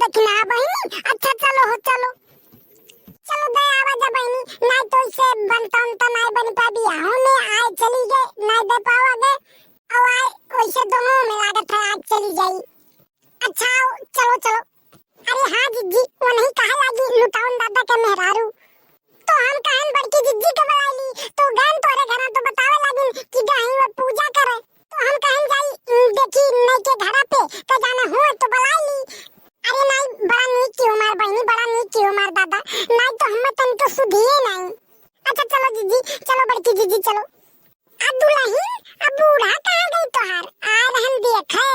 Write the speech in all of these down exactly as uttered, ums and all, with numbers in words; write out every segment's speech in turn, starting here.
कि ना बहिनी? अच्छा चलो हो, चलो। चलो दे आवा जा बहिनी, नाहीं तो इसे बनता उनता नाहीं बन पा, बियाहो में आए चली गए, नाहीं दे पावा गए, और आए वैसे दोनों में लागत है आग चली जाई। अच्छा आओ, चलो चलो। अरे हाँ जिज्जी, वो नहीं कहा लागी लुटाउन दादा के मेहरारू, तो हम कहन बड़की जिज्जी के बुलाई ली, तो गहन तोरे घरा तो बतावे लागिन कि गई वो पूजा करे। तो हम कहन जाई, उम, देखी नई के घरा पे, का जाना हुआ तो बुलाई ली। अरे नाहीं, बड़ा नीक की हमार बहिनी, बड़ा नीक की हमार दादा, नाहीं तो हमें तन तो सुधिए नाहीं। अच्छा चलो जिज्जी, चलो बड़की जिज्जी चलो। आ दुलहिन, आ बूढ़ा कहाँ गई तोहार? आ रहन देखे।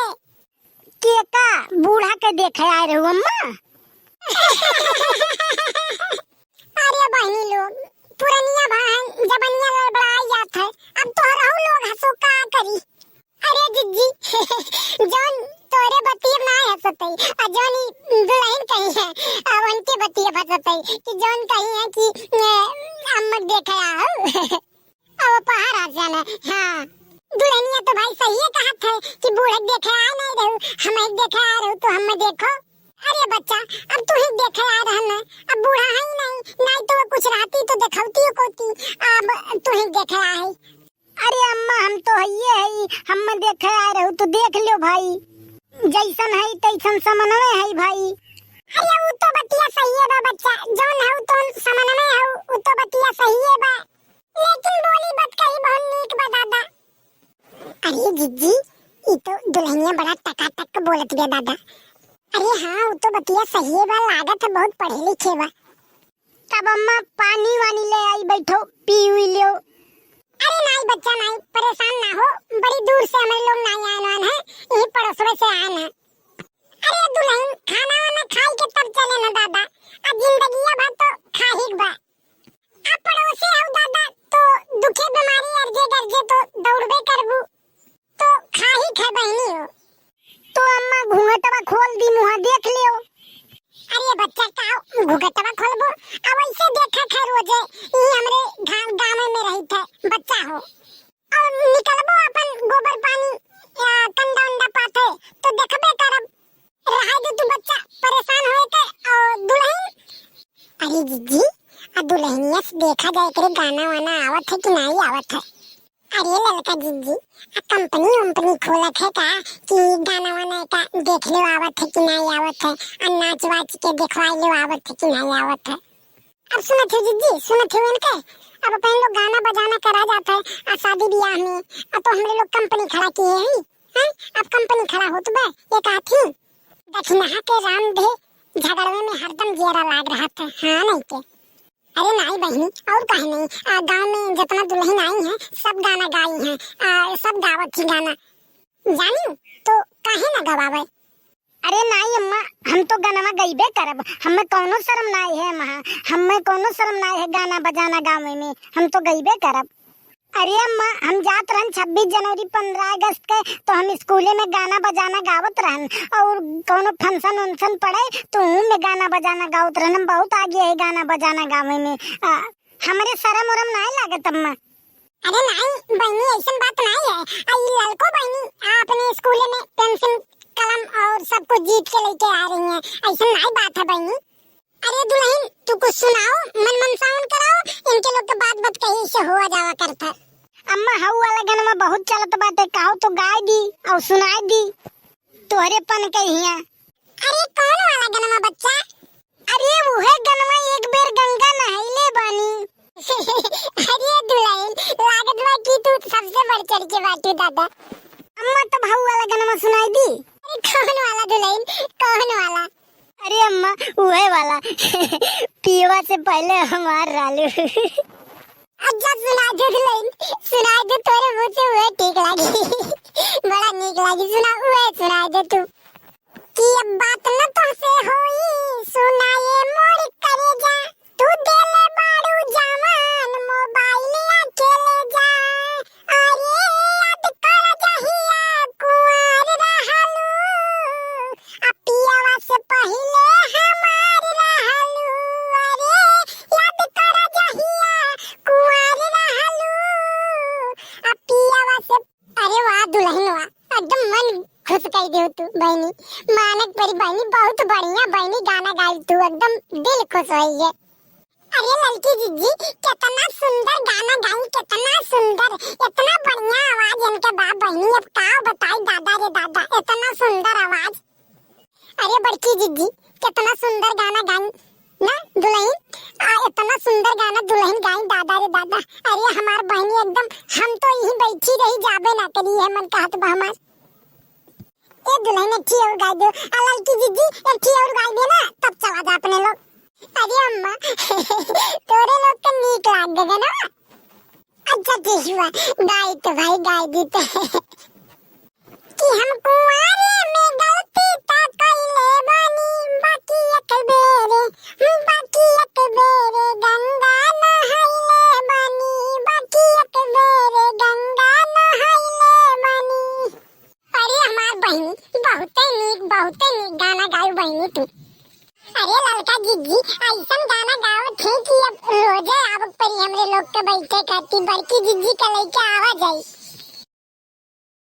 के का बूढ़ा के देखे आए रहू अम्मा? अरे बहिनी लोग, पुरनिया भाई जबनिया लड़बड़ाई जात है, अब तोहरहू लोग हंसो का करी। अरे जिज्जी, जौन तोरे बतिये ना हंसतई, आ जौन ई दुलहिन कही है, आ उनके बतिये हंसतई कि जौन कही है कि, ए, अम्मा देखे आओ। अब पहाड़ आ जाना। हाँ, दुलहिनिया तो भाई सही कहत है कि बूढ़े देखे आए नाहीं रहू, हम एक देखे आए रहू तो हमें देखो। अरे बच्चा, अब तू ही देखे आए रहन ना, अब बूढ़ा है ही नाहीं, नाहीं तो वो कुछ रहती तो देखौती कोती, अब तू ही देखे आए। अरे अम्मा, हम तो हइये है, हमें देखे आए रहू तो देख लियो भाई, जैसन है तैसन समनवे है भाई। अरे उ तो बतिया सही है बा बच्चा, जौन है उ तो समनवे है, उ तो बतिया सही है बा। लेकिन बोली बतकही बहुत नीक बा दादा। अरे जिज्जी, ई तो दुलहिनिया बड़ा टकाटक बोलत बिया दादा। अरे हाँ, उ तो बतिया सही बा, लागत है बहुत पढ़े लिखे बा। तब अम्मा पानी वानी ले आई, बैठो, पी उई लियो। अरे नाहीं बच्चा नाहीं, परेशान ना हो, बड़ी दूर से हमरे लोग नाहीं आए वान है, यही पड़ोसवे से आए हैं। अरे दुलहिन, खाना वाना खाई के तब चले ना दादा, आ जिंदगिया भर तो खा ही बा। आ पड़ोसी हऊ दादा, तो दुखे बीमारी अर्जे गर्जे तो दौड़बे करबू, तो खा ही खा बहिनी हो। तो अम्मा घूंघटवा खोल दी, मुहा देख लियो। अरे बच्चा का घूंघटवा खोलबो, अब ऐसे देखा खा रोजे, ई हमरे गा-, गाँव में रही थे बच्चा हो। और निकलबो अपन गोबर पानी या कंडा उंडा पाथे तो देखबे करब। रहे दे तू बच्चा, परेशान होए के। और दुलहिन, अरे जिज्जी, आ दुलहिनिया से देखा जाए एकरे गाना वाना आवत है कि नाहीं आवत है। अरे ललका जिज्जी, आ कंपनी उम्पनी खोलत है का कि गाना वाना का देख ले आवत है कि नाहीं आवत है, आ नाच वाच के देखवाई ले आवत है कि नाहीं आवत है। अब सुनत हो जिज्जी, सुनत हो इनके? अब अपन लोग गाना बजाना करा जात है, आ शादी ब्याह में, अब तो हमरे लोग कंपनी खड़ा किए हैं, हैं? अब कंपनी खड़ा होत बा, ये कहत ही, "दक्षिणा के राम दे, झगड़वे में हरदम जियरा लाग रहत है।" हाँ, नहीं के? अरे नाहीं बहिनी, और काहे नहीं? आ, गाँव में जितना दुलहिन आई हैं, सब गाना गाई हैं, आ, सब गावत ही गाना। जानी, तो काहे ना गवावे? अरे नाहीं अम्मा, हम तो गनवा गइबे करब, हमें कौनो शर्म नाहीं है अम्मा, हमें कौनो शर्म नाहीं है गाना बजाना गावे में, हम तो गइबे करब। अरे अम्मा, हम जात रहन छब्बीस जनवरी, पन्द्रह अगस्त के, तो हम स्कूले में गाना बजाना गावत रहन, और कौनो function वंक्शन पड़े तो ऊ में गाना बजाना गावत रहन। हम बहुत आगे है गाना बजाना गावे में। आ, हमरे शर्म उरम नाहीं लागत अम्मा। अरे नाहीं बहिनी, ऐसन बात नाहीं है। आ, ई ललको बहिनी, आ, अपने स्कूले में पेंसिल, कलम और सब कुछ जीत के लेके आ रही हैं। ऐसन नाहीं बात है बहिनी। अरे दुलहिन, तू कुछ सुनाओ, मन मनसावन कराओ, इनके लोग के बात बात कही से हुआ जावा करता। अम्मा, हऊ वाला गनवा बहुत चलत बाटे, कहो तो गाय दी और सुनाए दी, तोहरे पन के हिया। अरे कौन वाला गनवा बच्चा? अरे उहे गनवा, एक बेर गंगा नहैले बानी। अरे दुलहिन, लागत बा कि तू सबसे बढ़ चढ़ के बाटू दादा। अम्मा, तब हऊ वाला गनवा सुनाई दी। अरे कौन वाला दुलहिन, कौन वाला? अरे अम्मा, उहे वाला। पियवा से पहले हमार रालू। अच्छा सुना दे दुलहिन, सुना दे, तोरे मुँह से उहे ठीक लागी। बड़ा नीक लागी, सुना, उहे सुना दे तू। कि अब बात न तोहसे होई, सुनाए मोर करेजा, तू देले बाड़ू जवान मोबाइल अकेले जा। अरे याद कर जहिया कुंवार रहलू, आ पियवा से पहिले हमार रहलू। अरे याद कर जहिया कुंवार रहलू, आ पियवा से। अरे वाह दुलहिन वाह, एकदम मन खुश कर दे तू बहिनी। मानक परी बहिनी, बहुत बढ़िया बहिनी गाना गाई तू, एकदम दिल खुश होइए। अरे ललकी जिज्जी, कितना सुंदर गाना गाई, कितना सुंदर, इतना बढ़िया आवाज इनके बा बहिनी। अब का बताई दादा रे दादा, इतना सुंदर आवाज। अरे बड़की जिज्जी, कितना सुंदर गाना गाई ना दुल्हन, आ, इतना सुंदर गाना दुल्हन गाई दादा रे दादा। अरे हमार बहिनी एकदम, हम तो यहीं बैठी रही, जाबे ना करी है मन कहत बा हमार। ए दुल्हन, एक ठी और गाई दो। आ ललकी जिज्जी, एक ठी और गाई दे ना, तब चला जा अपने लोग। अरे अम्मा, तोरे लोग के नीक लाग गए ना। अच्छा ठीक बा, गाई तो भाई गाई दी तो। कि हम कुंवारे में गलती त कइले बानी, बाकी एक बेरे, बाकी एक बेरे गंगा नहइले बानी, बाकी एक बेरे गंगा नहइले बानी। अरे हमार बहिनी, बहुते नीक, बहुते नीक गाना गायू बहिनी तू। अरे ललका जिज्जी, ऐसन गाना गावत है कि अब रोजे आवक परी हमरे लोग के बैठे खातिर, बड़की जिज्जी के लइके आवा जाई।